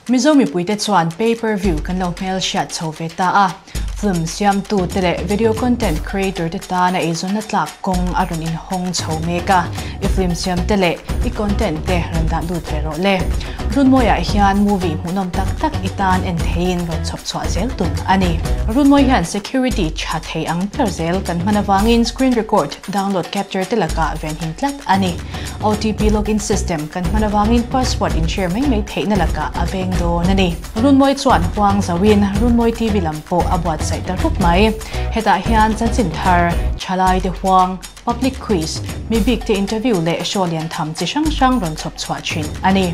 Mizo mipuite chuan pay per view kan lo hmelhriat chho ve ta a, film siamtute leh video content creator te tana eizawnna tlak kawng a rawn inhawng chho mek a, i film siamte leh i content te rawn dah lut ve rawh le. Runmawiah hian movie hmuhnawm tak tak i tan en theiin rawn chhawp chhuah zel tum a ni. Runmawi hian security tha thei ang ber zel kan hman avangin screen record, Download capture te lakah venhim tlat a ni. OTP login system kan hman avangin password in share mai mai theihna lakah a veng dawn a ni. Runmawi chuan huang zauhin Runmawi TV lam pawh a buatsaih ta rup mai. Hetah hian chanchin thar, thalai te huang, public quiz, mi bik te interview leh show lian tham chi hrang hrang rawn chhawp chhuah thin a ni.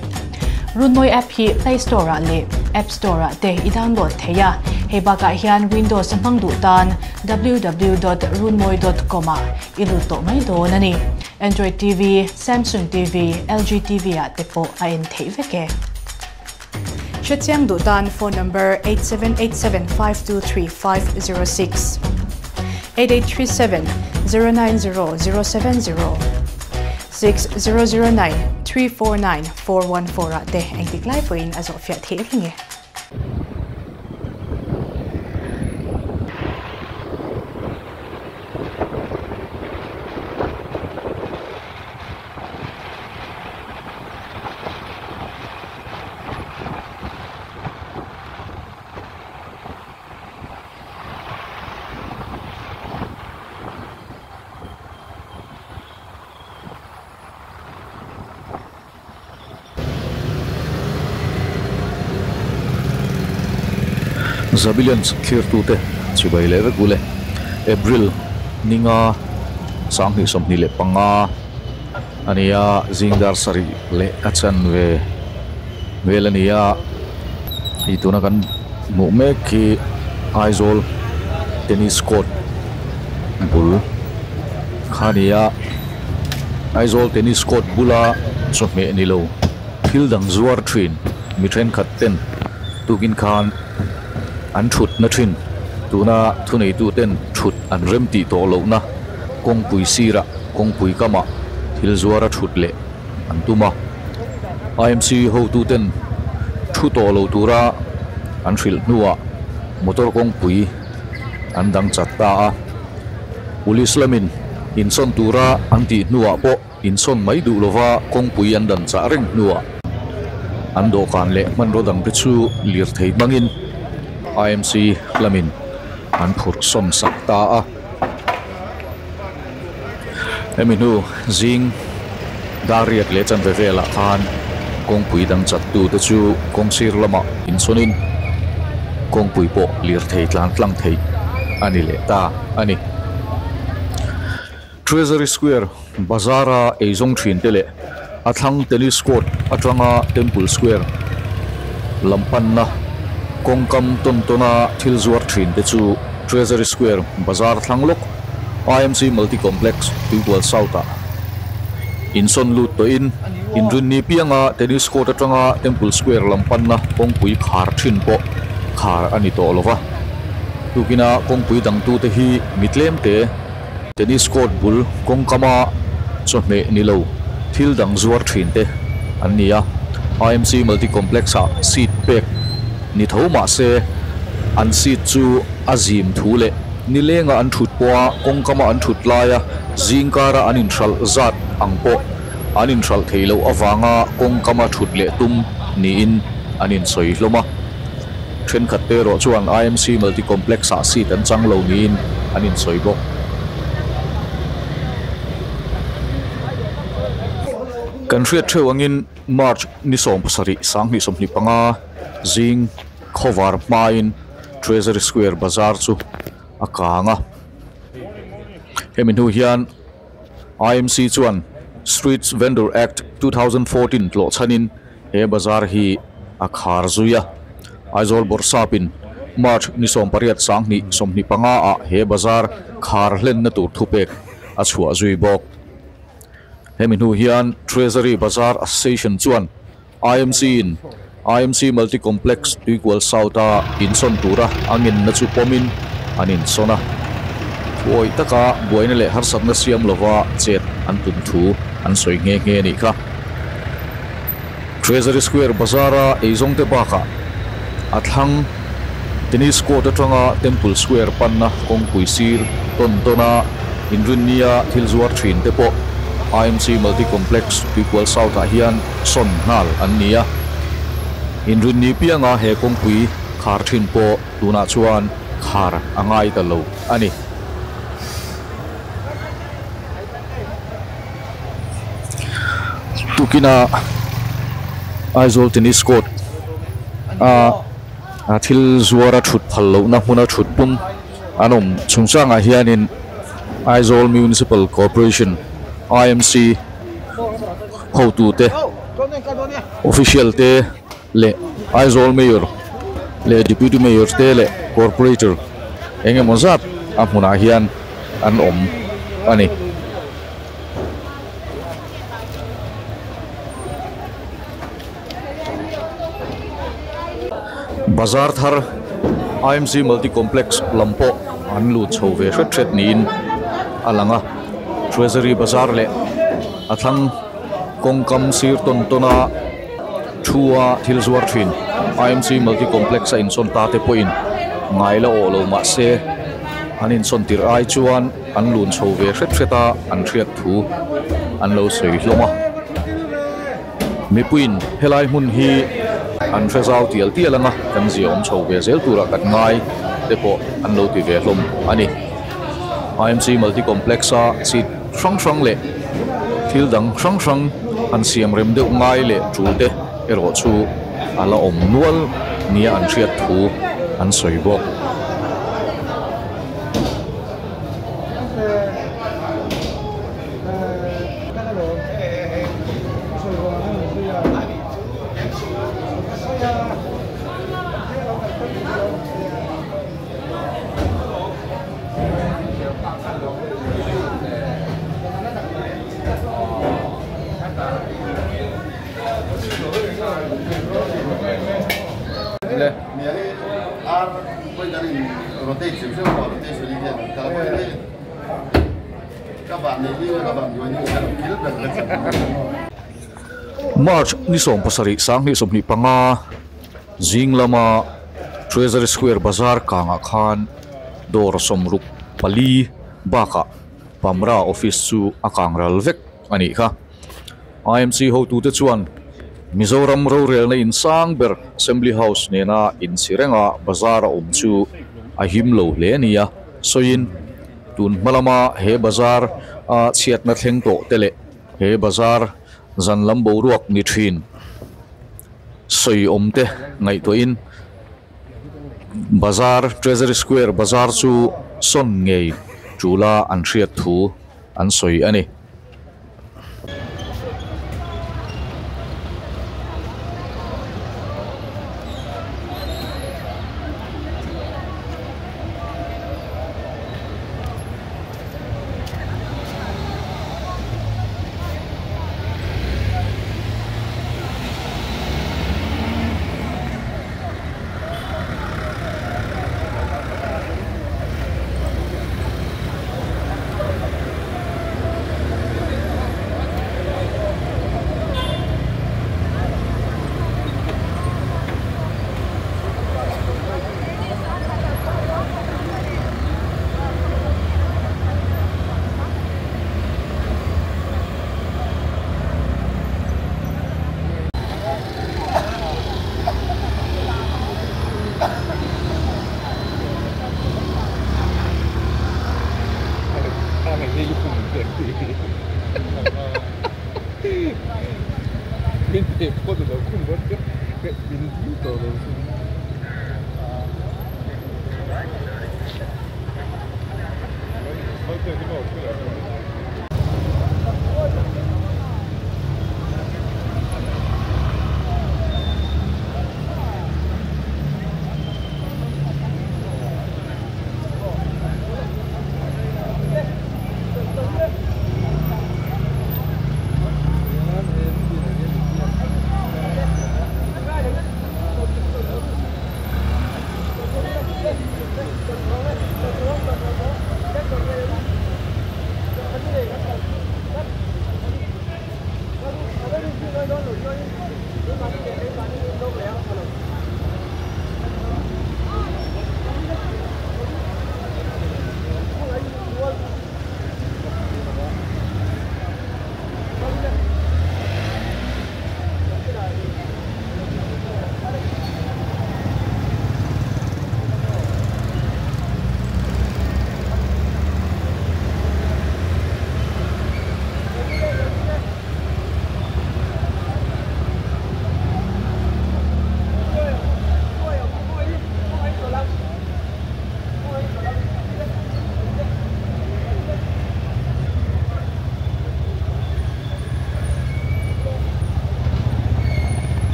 Runmawi app hi Play Store ah leh App Store ah te i download thei a. Hei bakah hian Windows a hmang duh tan www dot runmawi dot com ah i lut tawh mai dawn a ni. Android TV, Samsung TV, LG TV ah te pawh a en theih vek e. Hrechiang duh tan phone number 8787523506, 8837 090 070, 6009 349 414 ah te engtik lai pawhin a zawhfiah theih reng e. Zabilians thlirtute chibai leh vek ule April ninga 2025 a ni a, zing dar sarih leh a chanve vel a ni a, hei tuna kan hmuh mek hi Aizawl tennis court bul kha a ni a. Aizawl tennis court bula chawhmeh ni lo thil dang zuar thin mi thenkhat ten tukin khan an thut na thin. Tuna thuneitu ten thut an rem tih tawh lohna kawngpui sirah kawngpui kamah thil zuar a thut leh an tum a. IMC hotu ten thu tawh lo tura an hrilh hnuah motor kawngpui an dang chat ta a. Police lamin insawn tura an tih hnuah pawh insawn mai duh lova kawngpui an dan chah reng hnuah an dawhkan leh hmanraw dangte chu lirthei hmangin IMC lamin an phurh sawn sak ta a. Hemi hnu zing dar riat leh chanve velah khan kawngpui dang chattute chu kawngsir lamah insawnin kawngpui pawh lirthei tlan tlang theih a ni leh ta a ni. Treasury Square bazara eizawng thinte leh a thlang tennis court atanga Temple Square lam panna kawngkam tawn tawna thil zuar thinte chu Treasury Square bazar thlang lawk IMC Multi Complex Tuikual South-ah insawn lut tawhin inrinni pianga tennis court atanga Temple Square lam panna kawngpui khar thin pawh khar a ni tawh lova. Tukina kawngpui dangtute hi mi tlemte tennis court bul kawngkama chawhmeh ni lo thil dang zuar thinte an ni a. IMC Multi Complex-ah seat pek ni tho mah se an seat chu a zim thu leh nilenga an thut pawha kawngkama an thut laia zingkara an inhralh zat ang pawh an inhralh thei loh avanga kawngkama thut leh tum niin an insawi hlawm a. Thenkhat te erawh chuan IMC Multi Complex-ah seat an chang lo niin an insawi bawk. Kan hriat theuh angin March ni 17 2025 zing khawvar hmain Treasury Square bazar chu a kang a. Hemi hnu hian IMC chuan Streets Vendor Act 2014 tlawh chhanin he bazar hi a khar zui a. Aizawl Bawrhsapin March ni 18 2025 ah he bazar khar hlenna tur thupek a chhuah zui bawk. Hemi hnu hian Treasury Bazar Association chuan IMC in IMC Multi Complex Tuikual South a insawn tura a ngenna chu pawmin an insawn a. Thuawih taka buaina leh harsatna siam lova chet an tum thu an sawi nghe nghe a nih kha. Treasury Square bazara eizawngte bakah a thlang Tennis Court atanga Temple Square panna kawngpui sir tawn tawna inrinnia thil zuar thin te pawh IMC Multi Complex Tuikual South ah hian sawn nghal an ni a. Inrinni pianga he kawngpui khar thin pawh tunah chuan khar a ngai ta lo a ni. Tukina Aizawl Tennis Court a thil zuara thut phal lohna hmuna thut pum an awm chungchangah hianin Aizawl Municipal Corporation, IMC, hotute, official te leh Aizawl Mayor leh Deputy Mayor te leh Corporator eng emaw zat a hmunah hian an awm a ni. Bazar thar IMC Multi Complex lam pawh an lut chho ve hret hret niin a lang a, Treasury Bazar leh a thlang kawngkam sir tawn tawn a thu a thil zuar thin IMC Multi Complex a insawn ta te pawhin ngai la awh lo mah se an insawn tirh ai chuan an lun chho ve hret hret a an hriat thu an lo sawi hlawm a. Mipuiin helai hmun hi an hre zau tial tial anga kan zia awm chho ve zel turah kan ngai te pawh an lo ti ve hlawm a ni. IMC Multi Complex a seat hrang hrang leh thil dang hrang hrang han siam rem deuh ngai leh tul te erawh chu a la awm nual nia an hriat thu an sawi bawk. March ni 17 2025 zing lama Treasury Square bazar kangah khan dawr 64 bakah Pamra office chu a kang ral vek a nih kha. IMC hotute chuan Mizoram rorelna insang ber Assembly House nena insi renga bazar a awm chu a him lo hle a ni a, sawiin tun hma lama he bazar a chhiatna thleng tawh te leh he bazar zan lam boruak ni thin sawi awm te ngaihtuahin bazar Treasury Square bazar chu sawn ngei tula an hriat thu an sawi a ni.